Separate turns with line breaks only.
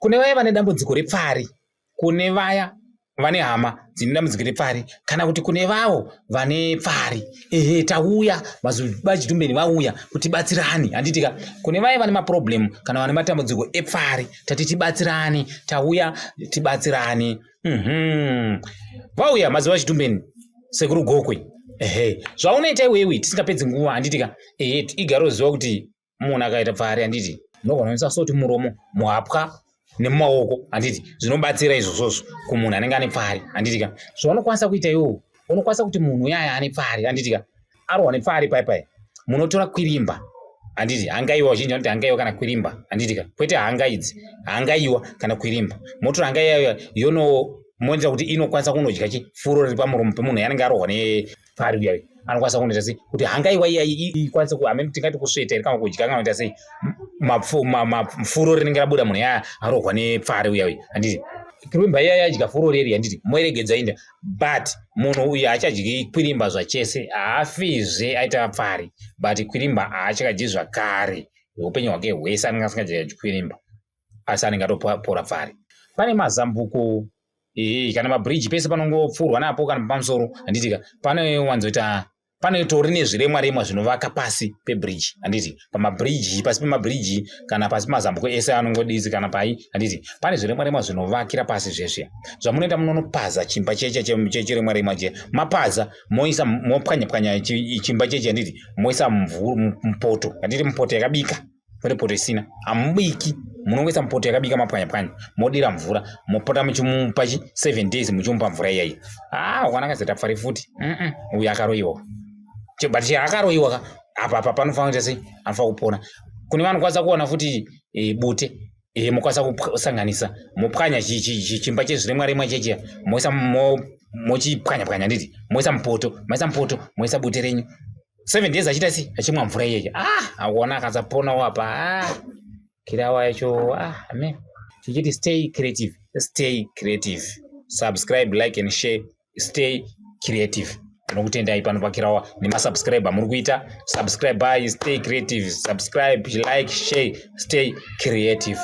Kune vaya vane dambudziko repfari, kune vaya vane hama dzine dambudziko repfari, kana kuti kune vavo vane pfari, ehe, tauya mazubachidumbeni vauya kuti tibatsirane, handitika? Kune vaya vane maproblem kana vane matambudziko epfari, tati tibatsirane, tauya tibatsirane. Vauya mazuva chitumbeni sekuru Gokwe. Ehe, zvaunoita iwewe tisingapedzi nguva, handitika? Ehe, igaro ziva kuti munhu akaita pfari, handiti, unogona kuisa soti muromo, muhapwa nemumaoko, handiti? Zvinobatsira izvozvozvo kumunhu anenge ane pfari, handitika? Zvaunokwanisa kuita iwewe, unokwanisa kuti munhu uyaya ane pfari, handitika, arohwa nepfari pai pai, munotora kwirimba, handiti? Hangaiwa, vazhinji vanoti hangaiwa kana kwirimba, handitika? Kwete hanga idzi, hangaiwa kana kwirimba. Motora hangaiwa yono moita kuti inokwanisa kunodya chifuro riri pamuromo pemunhu yanenge arohwa nepfari uya. Anokwanisa kunoita sei kuti hangaiwa iya ikwanise hamene tingati kusveta here kana kudya kana kuita sei mafuro rinenge rabuda munhu yaya arohwa nepfari uya uya, handiti? Kwirimba iya yadya furo reri, handiti? Moiregedza inda, but munhu uyu haachadyi kwirimba zvachese, haafizve aita pfari, but kwirimba haachakadyi zvakare upenyu hwake hwese. Anenge asingadyi kwirimba, asi anenge atopora pfari. Pane mazambuko, ehe, kana mabhiriji, pese panongopfuurwa napo kana pamusoro, handitika? Panowanzoita panotori nezviremwa remwa zvinovaka pasi pebridge, handiti? Pamabridge, pasi pemabridge kana pasi pemazambuko ese anongodisi kana pai, handiti? Pane zviremwa remwa zvinovakira pasi zvesve. Zvamunoita, munonopaza chimba cheche chechiremwa remwa che mapaza, moisa, mopwanya pwanya chimba cheche, handiti? Moisa mupoto, handiti? Mupoto yakabika, kwete poto isina. Hamubiki, munongoisa mupoto yakabika, mapwanya pwanya, modira mvura, mopota muchimupa chi 7 days muchimupa mvura iyayi. Ah, ukana akazoita pfari futi, uyu akaroyiwa, but chaakaroyiwa ka apa apa panofanira kuita sei? Anofanira kupona. Kune vanokwanisa kuwana futi bute, mokwanisa kusanganisa, mopwanya chimba chezviremwa remwa chechiya, moisa, mochipwanya pwanya, handiti? Moisa mupoto, maisa mupoto, moisa bute renyu, 7 days achiita sei? Achimwa mvura iyeye. Ah, akuona akasaponawo apa. Ah, kirawa yacho, ah, amen. Tichiti stay creative, stay creative. Subscribe, like and share. Stay creative. Tinokutendai pano pakirawa nemasubscribe amuri kuita. Subscribe, stay creative. Subscribe, like, share, stay creative.